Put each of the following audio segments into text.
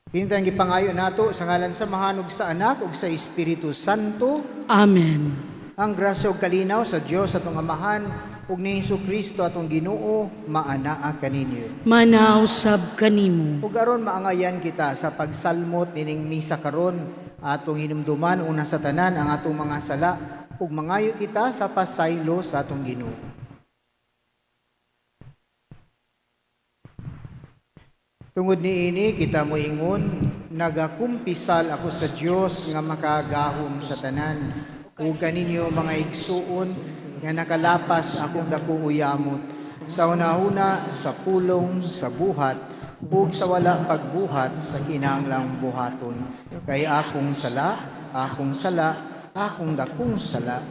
Kini tanang gipangayo nato sa ngalan sa Amahan ug sa Anak ug sa Espiritu Santo. Amen. Ang grasya ug kalinaw sa Dios atong Amahan ug ni Hesus Kristo atong Ginoo maanaa kaninyo. Manausab kanimo. Ug aron maangayan kita sa pagsalmot nining misa karon, atong hinumduman una sa tanan ang atong mga sala ug mangayo kita sa pasaylo sa atong Ginoo. Tungod niini kita moingon, nagakumpisal ako sa Dios nga makagahom sa tanan. Ug kaninyo mga igsuon nga nakalapas akong dakong uyamot sa hunahuna, sa pulong, sa buhat ug sa wala pagbuhat sa kinahanglang buhaton. Kay akong sala, akong sala, akong dakong sala.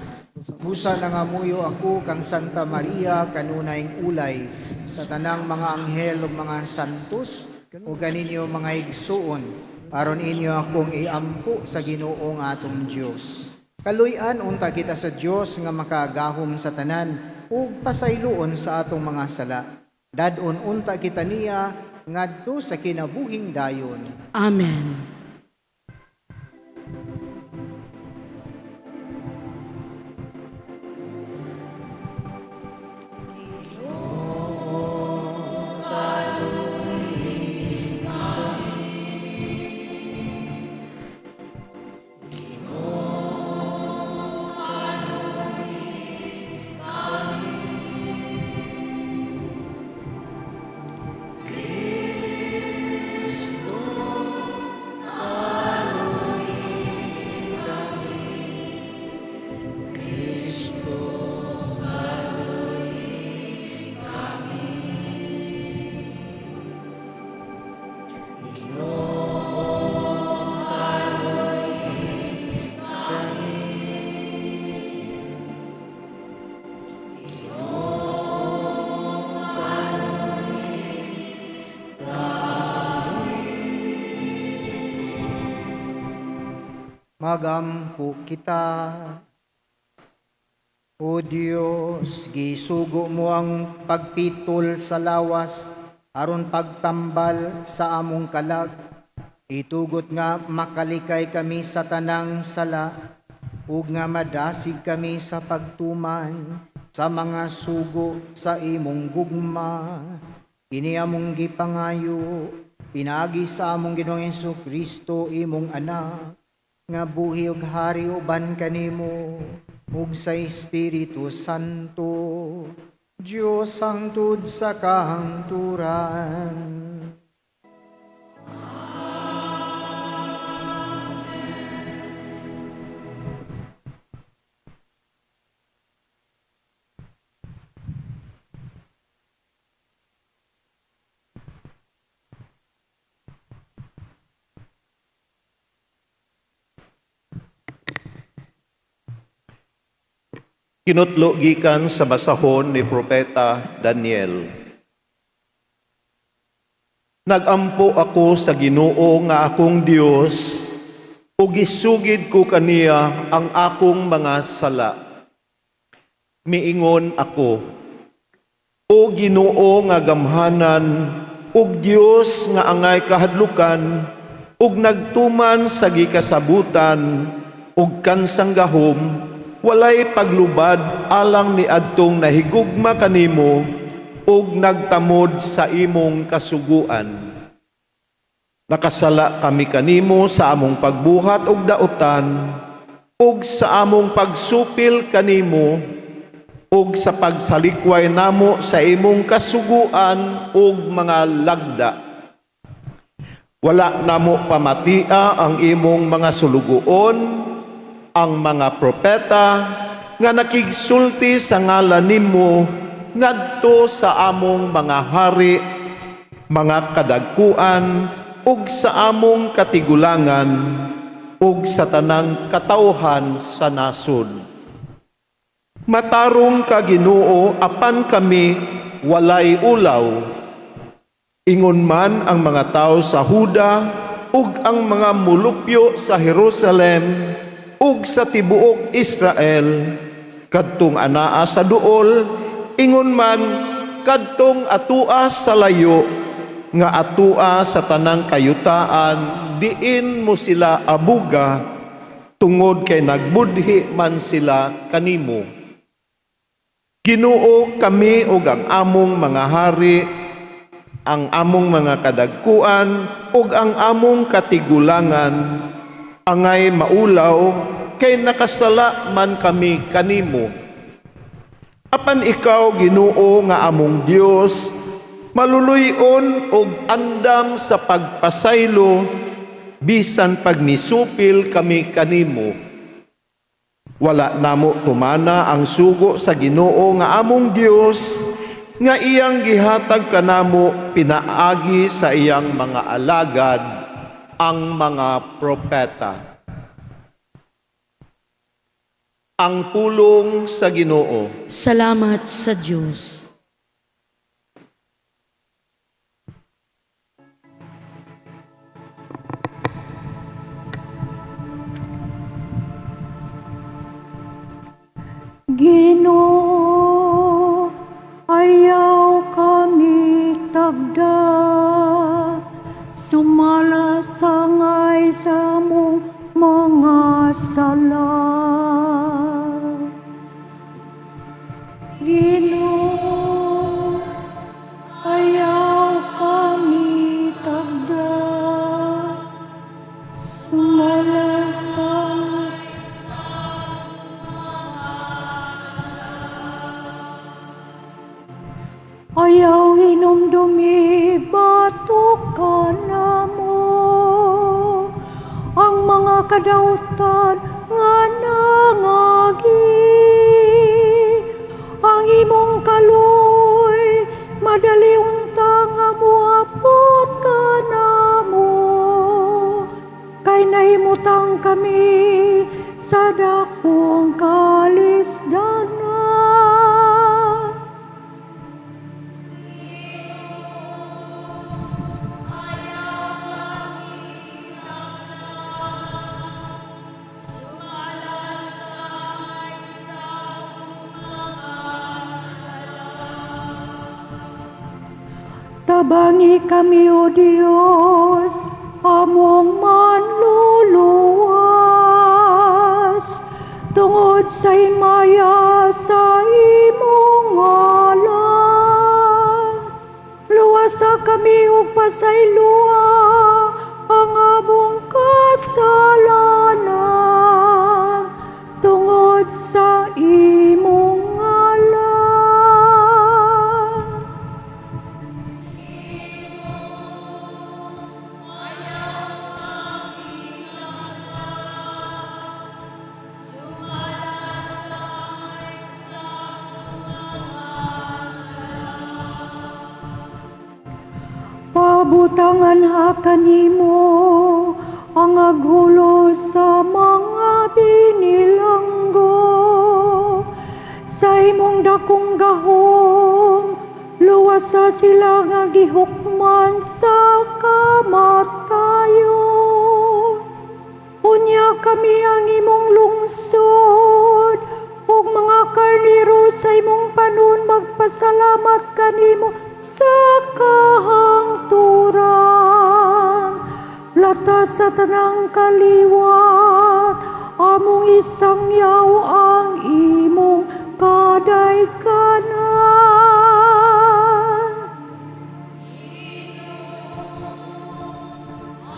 Busa nangamuyo ako kang Santa Maria kanunayng ulay sa tanang mga anghel ug mga santos ug kaninyo mga igsuon aron inyo akong iampo sa Ginoo nga atong Dios. Kaluy-an unta kita sa Dios nga makagahom sa tanan ug pasayloon sa atong mga sala. Dad-on unta kita niya ngadto sa kinabuhing dayon. Amen. Magampo kita. O Dios, gisugo mo ang pagpitol sa lawas aron pagtambal sa among kalag. Itugot nga makalikay kami sa tanang sala ug nga madasig kami sa pagtuman sa mga sugo sa imong gugma. Kini among gipangayo pinaagi sa among Ginoong Hesukristo, imong anak, nga buhi ug hari uban kanimo ug sa Espiritu Santo, Dios hangtod sa kahangturan. Kinutlo gikan sa basahon ni Propeta Daniel. Nagampo ako sa Ginoo nga akong Dios, ug gisugid ko kaniya ang akong mga sala. Miingon ako, O Ginoo nga gamhanan, ug Dios nga angay kahadlukan, ug nagtuman sa gikasabutan, ug kansang gahom, walay paglubad alang ni adtong nahigugma kanimo ug nagtamod sa imong kasuguan. Nakasala kami kanimo sa among pagbuhat og dautan ug sa among pagsupil kanimo ug sa pagsalikway namo sa imong kasuguan ug mga lagda. Wala namo pamatia ang imong mga sulugoon, ang mga propeta nga nakigsulti sa ngalan nimo ngadto sa among mga hari, mga kadagkuan ug sa among katigulangan ug sa tanang katawhan sa nasod. Matarong ka, Ginoo, apan kami walay ulaw. Ingon man ang mga tawo sa Huda ug ang mga mulupyo sa Jerusalem ug sa tibuok Israel, kadtong anaa sa duol, ingon man kadtong atua sa layo, nga atua sa tanang kayutaan, diin mo sila abuga tungod kay nagbudhi man sila kanimo. Ginoo, kami ug ang among mga hari, ang among mga kadagkuan ug ang among katigulangan angay maulaw kay nakasala man kami kanimo. Apan ikaw, Ginoo, nga among Dios, maluluy-on ug andam sa pagpasaylo bisan pagmisupil kami kanimo. Wala namo tumana ang sugo sa Ginoo nga among Dios nga iyang gihatag kanamo pinaagi sa iyang mga alagad, ang mga propeta. Ang pulong sa Ginoo. Salamat sa Dios. Ginoo, ayaw kami tagda, sumala sangay sa among mga sala. Ginoo, ayaw kami tagda, sumala sangay. Ayaw hinumdumi, batok ka namo ang mga kadautan nga nangagi. Ang imong kaluoy, madali unta nga moabot kanamo, kay nahimutang kami sa dakong kalisdanan. Tabangi kami, O Dios, among manluluwas, tungod sa himaya sa imong ngalan. Luwasa kami ug pasayloa ang among kasalanan, tungod sa imong ngalan. Pabutangan ha kanimo ang aghulo sa mga binilanggo. Sa imong dakong gahom, luwasa sila nga gihukman sa kamatayon. Unya kami ang imong lungsod, ug mga karniro sa imong panon magpasalamat kanimo sa kahangturan. Lata sa tanang kaliwat, among isangyaw ang imong kadaykanan.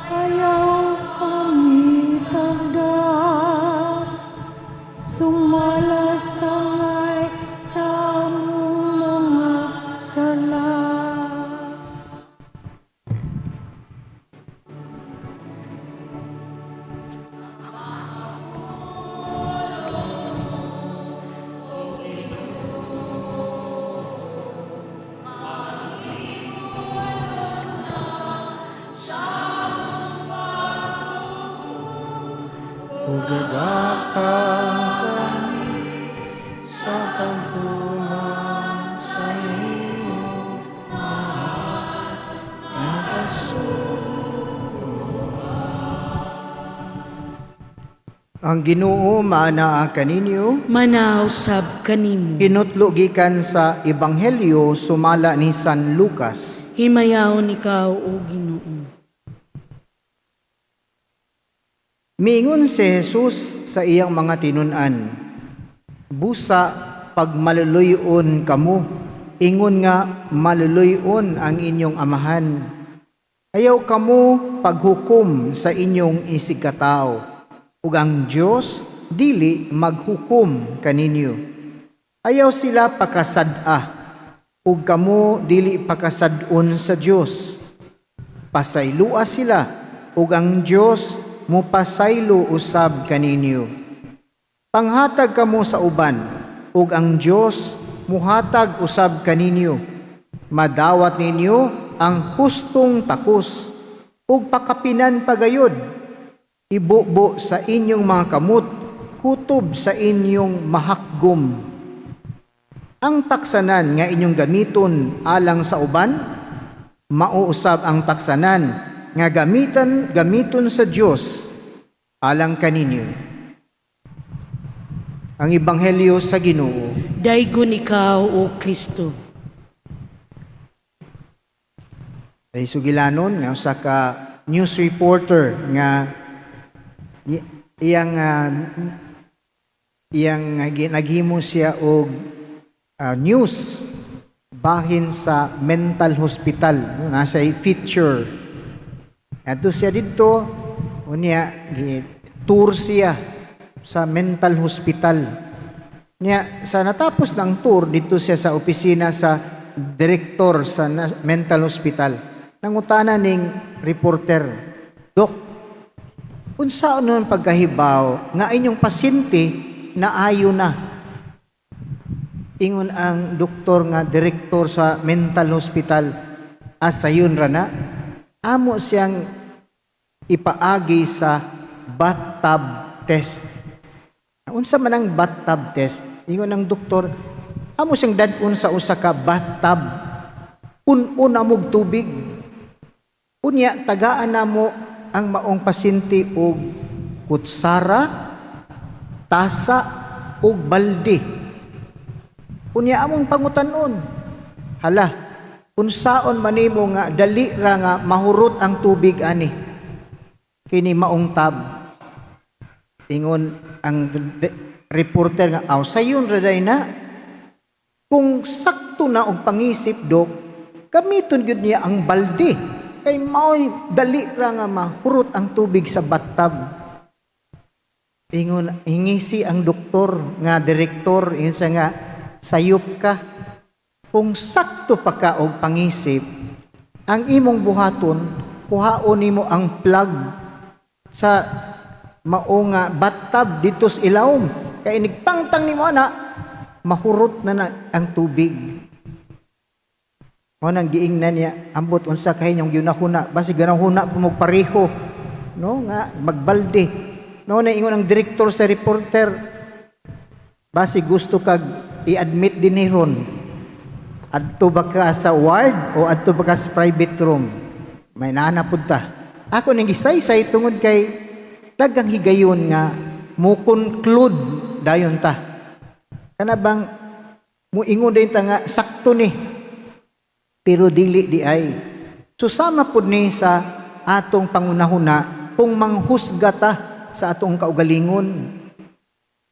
Ayaw kami tagda, sumala sangay sa among mga sala. Ug kami sa paghuman sa imong mahal na kasuguan. Ang Ginoo maanaa kaninyo. Manaw sab kanimo. Hinutlo gikan sa Ebanghelyo sumala ni San Lucas. Himayaon ikaw, O Ginoo. Miingon si Jesus sa iyang mga tinun-an, "Busa pagmaluluy-on kamo, ingon nga maluluy-on ang inyong amahan. Ayaw kamo paghukom sa inyong isigkatawo, ug ang Dios dili maghukom kaninyo. Ayaw sila pakasad-a, ug kamo dili pakasad-on sa Dios. Pasaylua sila, ug ang Dios mopasaylo usab kaninyo. Panghatag kamo sa uban, ug ang Dios muhatag usab kaninyo. Madawat ninyo ang hustong takos, ug pakapinan pagayod. Ibubo sa inyong mga kamot, kutob sa inyong mahakgom. Ang taksanan nga inyong gamiton alang sa uban, mauusab ang taksanan nga gamiton sa Dios alang kaninyo." Ang Ebanghelyo sa Ginoo. Daygon ikaw, O Kristo. Ay sugilanon nga usa ka news reporter nga iyang naghimo siya og news bahin sa mental hospital, no, nasa feature. Adto siya didto, unya tour siya sa mental hospital. Nya sa natapos ng tour didto siya sa opisina sa direktor sa mental hospital. Nangutana ning reporter, "Dok, unsaon nun pagkahibaw nga inyong pasyente naayo na?" Ingon ang doktor nga direktor sa mental hospital, "Asayon ra na, amo siyang ipaagi sa bathtub test." "Unsa man ang bathtub test?" Ingon ang doktor, "Amo siyang dad-on sa usa ka bathtub, pun-on amog tubig. Unya tagaan namo ang maong pasyente og kutsara, tasa ug balde. Unya among pangutan-on, hala, unsaon man nimo nga dali ra nga mahurot ang tubig ani kini maong tub?" Ingon ang reporter nga, "Aw, sayon ra day na. Kung sakto na og pangisip, dok, gamiton gyud niya ang balde kay mao'y dali ra nga mahurot ang tubig sa bathtub." Ingon, hingisi ang doktor nga direktor, ingon siya nga, "Sayop ka. Kung sakto pa ka og pangisip, ang imong buhaton, kuhaon nimo ang plug sa mao nga bathtub dito sa ilawom. Kay inigtangtang nimo ana, mahurot na ang tubig." Mao nang giingnan niya, "Ambot unsa kay inyong giunahuna, basi ganahuna po mo pareho, no, nga magbalde." No na ingon ang direktor sa reporter, "Basi gusto kag i-admit din ron. Adto ba ka sa ward o adto ba ka sa private room? May naana pud ta." Ako ning gisaysay tungod kay daghang higayon nga mo conclude dayon ta. Kana bang muingon din ta nga sakto ni, pero dili di ay. So sama pud ni sa atong pangunahuna kung manghusga ta sa atong kaugalingon.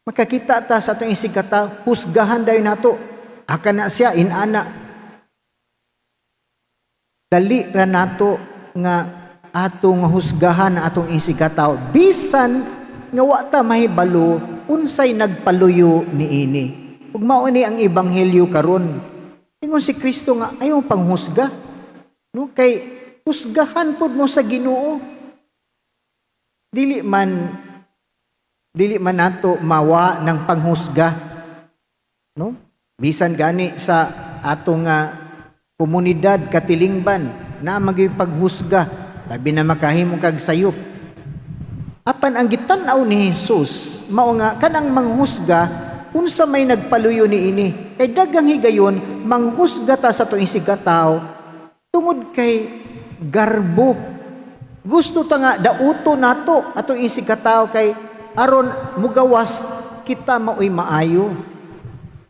Makakita ta sa atong isigkata, husgahan dayon nato. Aka na siya, inana. Dali ra nato nga atong husgahan ang atong isigkatawo bisan nga wa ta mahibalo unsay nagpaluyo niini. Ug mao ni ang ebanghelyo karon. Ingon si Kristo nga ayaw panghusga. No, kay husgahan pud mo sa Ginoo. Dili man nato mawa ng panghusga. No? Bisan gani sa atong komunidad katilingban na paghusga, labi na makahimo kag sayop. Apan ang gitan-aw ni Jesus mao nga kanang manghusga unsa may nagpaluyo niini. Kay daghang higayon manghusga ta sa atong isigkatawo tungod kay garbo. Gusto ta nga dauto nato atong isigkatawo kay aron mugawas kita maoy maayo.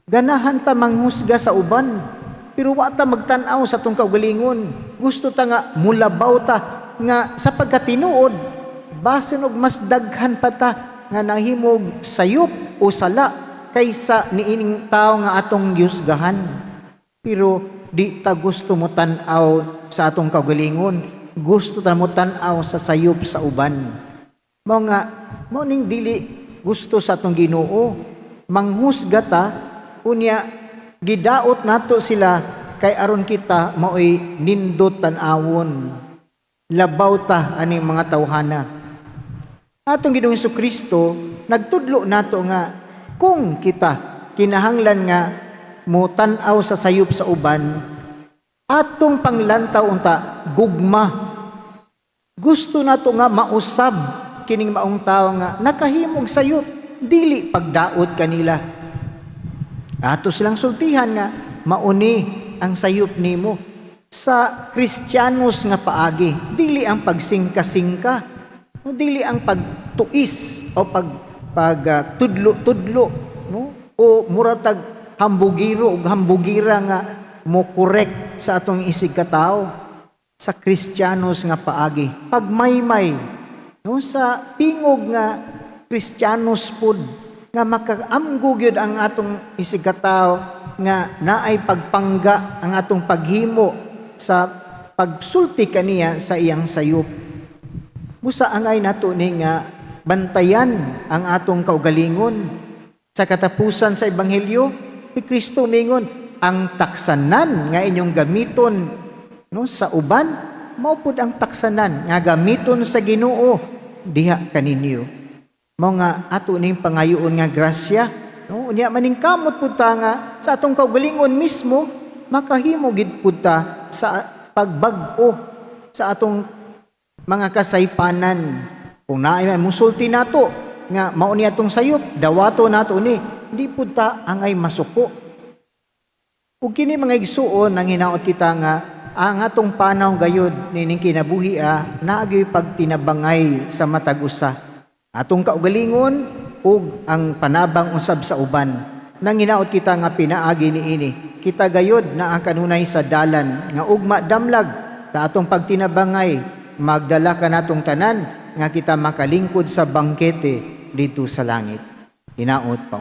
Ganahan ta manghusga sa uban pero wa ta magtan-aw sa atong kaugalingon. Gusto ta nga mulabaw ta nga sa pagkatinuod basin og mas daghan pa ta nga nahimog sayop o sala kaysa niining tawo nga atong gihusgahan. Pero di ta gusto mo tan-aw sa atong kaugalingon, gusto ta mo tan-aw sa sayop sa uban. Mao nga mao ning dili gusto sa atong Ginoo, manghusga ta unya gidaot nato sila kay aron kita maoy nindot tan-awon. Labaw ta aning mga tawhana. Atong Ginoong Hesukristo nagtudlo nato nga kung kita kinahanglan nga mo tan-aw sa sayop sa uban, atong panglantaw unta gugma. Gusto nato nga mausab kining maong tawo nga nakahimog sayop, dili pagdaot kanila. Ato silang sultihan nga mauni ang sayop nimo sa Kristiyanos nga paagi, dili ang pagsingka-singka, dili ang pagtuis o pagtudlo-tudlo, no? O muratag hambugiro ug hambugira nga mo correct sa atong isig katawo. Sa Kristiyanos nga paagi, pagmaymay, no, sa tingog nga Kristiyanos pud nga makaamgo gyud ang atong isig katawo nga naay pagpangga ang atong paghimo sa pagsulti kaniya sa iyang sayop. Busa angay nato ni nga bantayan ang atong kaugalingon. Sa katapusan sa ebanghelyo, si Kristo mingon, ang taksanan nga inyong gamiton, no, sa uban, mao pud ang taksanan nga gamiton sa Ginoo diha kaninyo. Mao nga ato ning pangayoon nga grasya, no, unya maningkamot pud ta nga sa atong kaugalingon mismo makahimo gid pud ta sa pagbag-o sa atong mga kasaypanan. Kung naay may musulti nato nga mao ni atong sayop, dawato nato ni, di pud ta angay masuko. Ug kini mga igsuon, nang hinaot kita nga ang atong panaw gayud nining kinabuhi naagyoy pagtinabangay sa matag usa. Atong kaugalingon ug ang panabang usab sa uban. Nang hinaot kita nga pinaagi niini, kita gayud naa kanunay sa dalan nga ugma damlag sa atong pagtinabangay, magdala kanatong tanan nga kita makalingkod sa bangkete dito sa langit. Hinaot pa.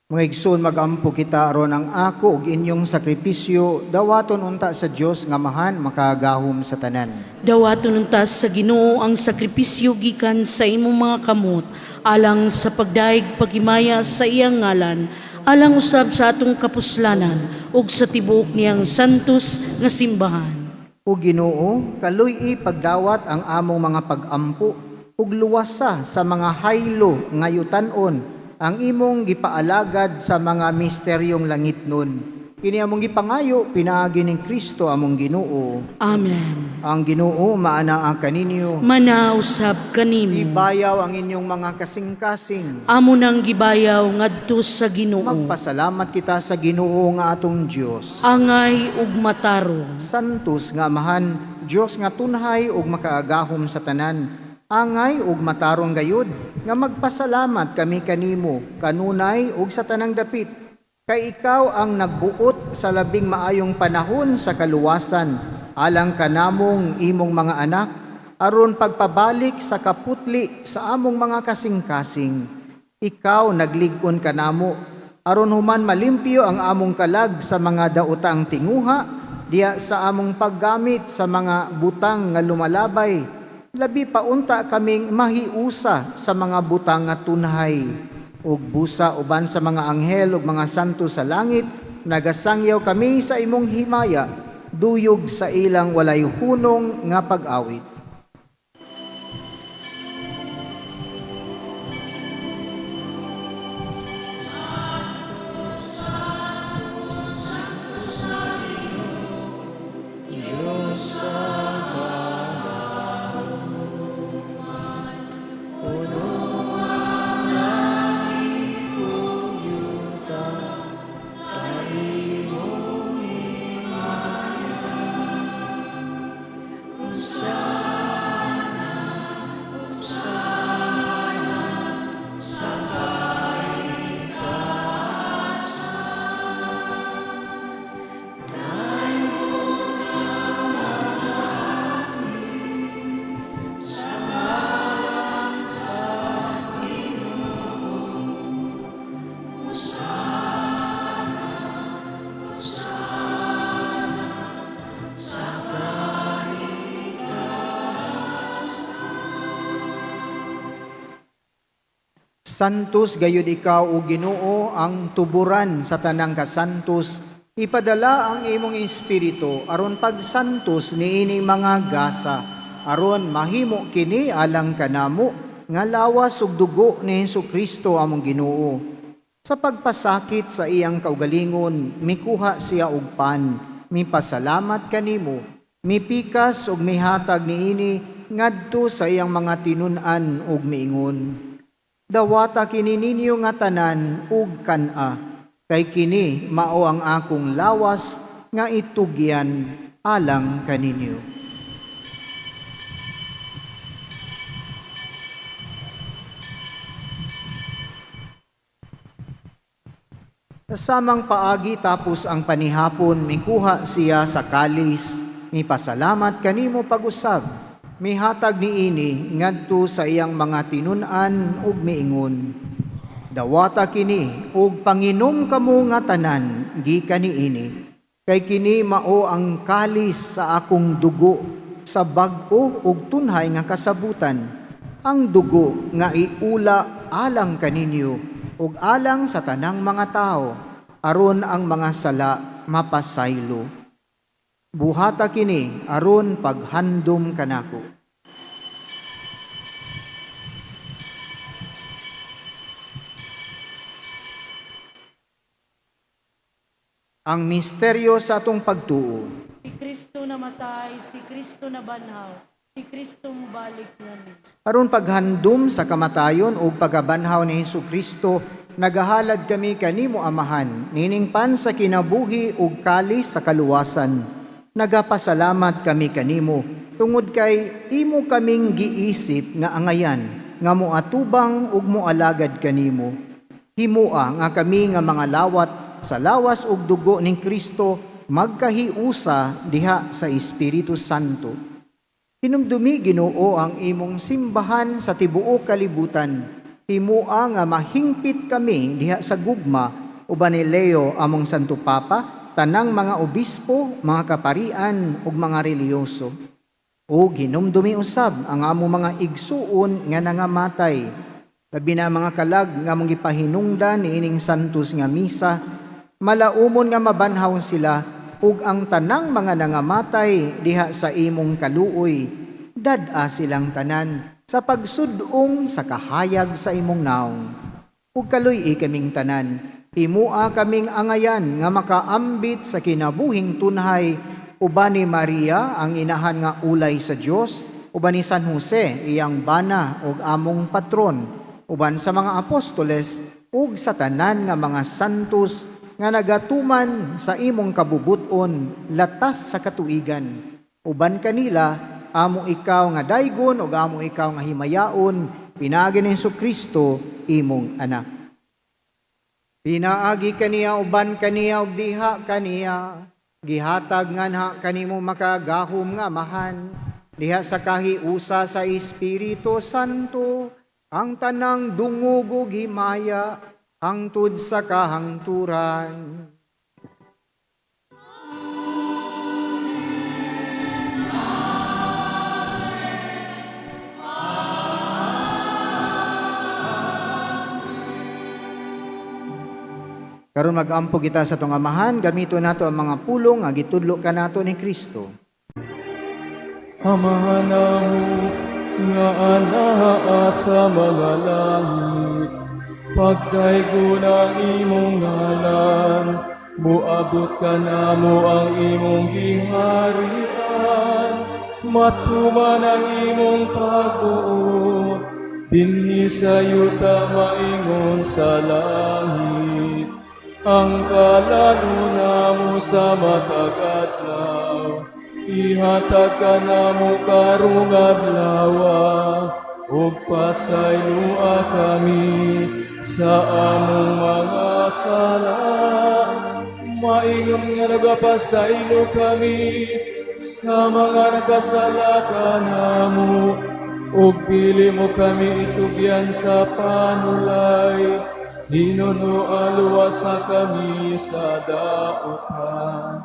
Mga igsoon, mag-ampo kita aron ang ako ug inyong sakripisyo dawaton unta sa Dios nga Amahan makagahom sa tanan. Dawaton unta sa Ginoo ang sakripisyo gikan sa imong mga kamot alang sa pagdayeg paghimaya sa iyang ngalan, alang usab sa atong kapuslanan ug sa tibuok niyang santos nga simbahan. O Ginoo, kaluy-i pagdawat ang among mga pag-ampo ug luwasa sa mga haylo nga yutan-on ang imong gipaalagad sa mga misteryong langit nun. Kini among gipangayo pinaagi ning Kristo among Ginoo. Amen. Ang Ginoo maanaa kaninyo. Manausab kanimo. Ibayaw ang inyong mga kasing-kasing. Amo nang gibayaw ngadto sa Ginoo. Magpasalamat kita sa Ginoo nga atong Dios. Angay ug matarong. Santos nga Amahan, Dios nga tunhay ug makaagahom sa tanan. Angay ug matarong gayud nga magpasalamat kami kanimo kanunay ug sa tanang dapit, kay ikaw ang nagbuot sa labing maayong panahon sa kaluwasan alang kanamong imong mga anak, aron pagpabalik sa kaputli sa among mga kasing-kasing. Ikaw naglig-on kanamo aron human malimpyo ang among kalag sa mga daotang tinguha diya sa among paggamit sa mga butang nga lumalabay. Labi pa unta kaming mahiusa sa mga butang nga tunhay. Ug busa uban sa mga anghel ug mga santo sa langit, nagasangyaw kami sa imong himaya, duyog sa ilang walay hunong nga pag-awit. Santos gayud ikaw o Ginoo ang tuburan sa tanang kasantos. Ipadala ang imong espiritu aron pagsantos niini mga gasa, aron mahimo kini alang kanamo nga lawas ug dugo ni Hesukristo among Ginoo. Sa pagpasakit sa iyang kaugalingon, mikuha siya og pan, mipasalamat kanimo, mipikas ug mihatag niini ngadto sa iyang mga tinun-an ug miingon: Dawata kini ninyo nga tanan ug kan-a, kay kini mao ang akong lawas nga itugyan alang kaninyo. Sa samang paagi tapos ang panihapon, mikuha siya sa kalis, mipasalamat kanimo pag-usab, mihatag niini ngadto sa iyang mga tinun-an ug miingon: Dawata kini ug panginom kamo nga tanan gikan niini, kay kini mao ang kalis sa akong dugo sa bag-o ug tunhay nga kasabutan, ang dugo nga iula alang kaninyo ug alang sa tanang mga tawo, aron ang mga sala mapasaylo. Buhata kini aron paghandom kanako. Ang misteryo sa atong pagtuo. Si Kristo namatay, si Kristo nabanhaw, si Kristo mubalik nami. Aron paghandom sa kamatayon ug pagkabanhaw ni Hesukristo, nagahalad kami kanimo Amahan, nining pan sa kinabuhi ug kalis sa kaluwasan. Nagapasalamat kami kanimo tungod kay imo kaming giisip nga angayan nga moatubang ug moalagad kanimo. Himoa nga kami nga mga lawat sa lawas ug dugo ning Kristo magkahiusa diha sa Espiritu Santo. Hinumdumi Ginoo ang imong simbahan sa tibuok kalibutan. Himoa nga mahingpit kami diha sa gugma uban ni Leo among Santo Papa, tanang mga obispo, mga kaparian ug mga relihiyoso. O hinumdumi usab ang among mga igsuon nga nangamatay, labi na mga kalag nga among gipahinungdan niining santos nga misa, malaumon nga mabanhaw sila ug ang tanang mga nangamatay diha sa imong kaluoy, dad-a silang tanan sa pagsud-ong sa kahayag sa imong naong. Ug kaluy-i kaming tanan, himua kaming angayan nga makaambit sa kinabuhing tunhay uban ni Maria ang inahan nga ulay sa Dios, uban ni San Jose iyang bana ug among patron, uban sa mga apostoles ug sa tanan nga mga santos nga nagatuman sa imong kabubut-on latas sa katuigan. Uban kanila Amo ikaw nga daygon ug amo ikaw nga himayaon pinaagi ni Hesus Kristo imong anak. Pinaagi kaniya, uban kaniya ug diha kaniya, gihatag nganha kanimo makagahom nga Amahan diha sa kahiusa sa Espiritu Santo, ang tanang dungog ug himaya hangtod sa kahangturan. Karon mag-ampo kita sa atong Amahan, gamito nato ang mga pulong nga gitudlo kanato ni Kristo. Amahan namo nga anaa sa mga langit, pagdaygon ang imong ngalan, muabot kanamo ang imong giharian, matuman ang imong pagbuot, dinhi sa yuta maingon sa langit. Ang kalan-on namo sa matag adlaw, ihatag kanamo karong adlawa, ug pasayloa kami sa among mga sala, maingon nga nagapasaylo kami sa mga nakasala kanamo, ug dili mo kami itugyan sa panulay, hinunoa luwasa kami sa dautan.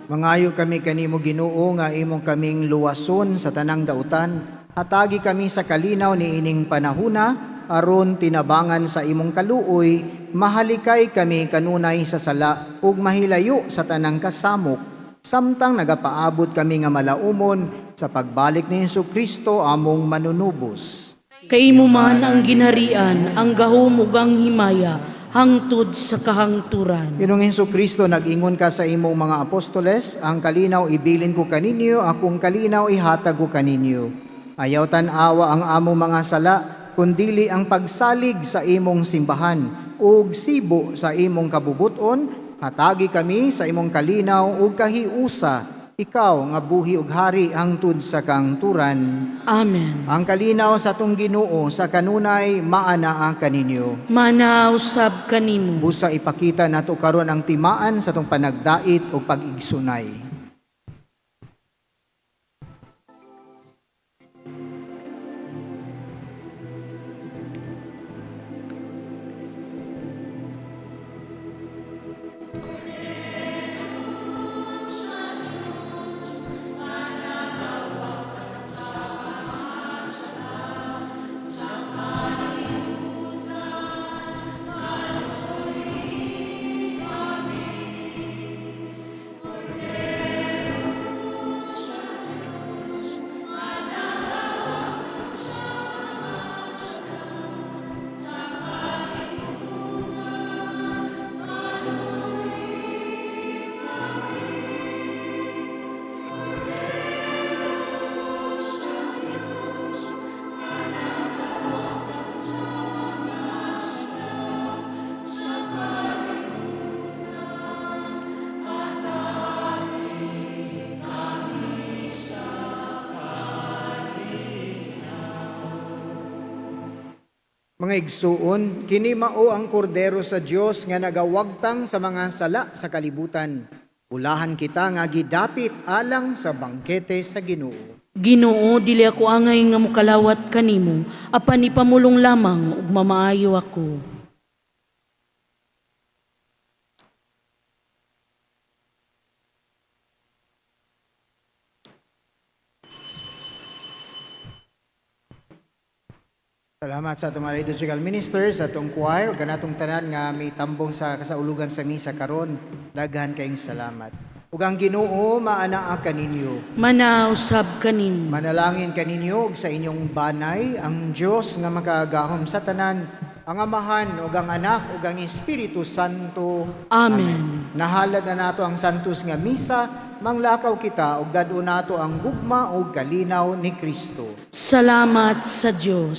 Mangayo kami kanimo, Ginoo, nga imong kaming luwason sa tanang dautan. Hatagi kami sa kalinaw niining panahuna aron tinabangan sa imong kaluoy mahalikay kami kanunay sa sala ug mahilayo sa tanang kasamok samtang nagapaabot kami nga malaumon sa pagbalik ni Hesus Kristo among manunubos. Kay imo man ang ginharian, ang gahom ug ang himaya hangtod sa kahangturan. Ginoong Hesus Kristo, nag-ingon ka sa imong mga apostoles, "Ang kalinaw ibilin ko kaninyo, akong kalinaw ihatag ko kaninyo." Ayaw tan-awa ang among mga sala, kundili ang pagsalig sa imong simbahan ug sibo sa imong kabubuton, hatagi kami sa imong kalinaw ug kahiusa, ikaw nga buhi ug hari hangtod sa kahangturan. Amen. Ang kalinaw sa atong Ginoo sa kanunay maanaa kaninyo. Maanaa usab kanimo. Busa ipakita nato karon ang timaan sa atong panagdait ug pag-igsunay. Mga igsuon, kini mao ang kordero sa Dios nga nagawagtang sa mga sala sa kalibutan. Ulahan kita nga gidapit alang sa bangkete sa Ginoo. Ginoo, dili ako angay nga mokalawat kanimo, apan ipamulong lamang ug mamaayo ako. Salamat sa atong mga liturgical ministers, sa atong choir, ug kanatong tanan nga mitambong sa kasaulugan sa misa karon. Daghan kayong salamat. Ug ang Ginoo maanaa kaninyo. Maanaa usab kanimo. Manalangin kaninyo ug sa inyong banay ang Dios nga makagagahom sa tanan, ang Amahan ug ang Anak ug ang Espiritu Santo. Amen. Nahalad na nato ang Santos nga Misa, manglakaw kita ug dad-on nato ang gugma ug kalinaw ni Kristo. Salamat sa Dios.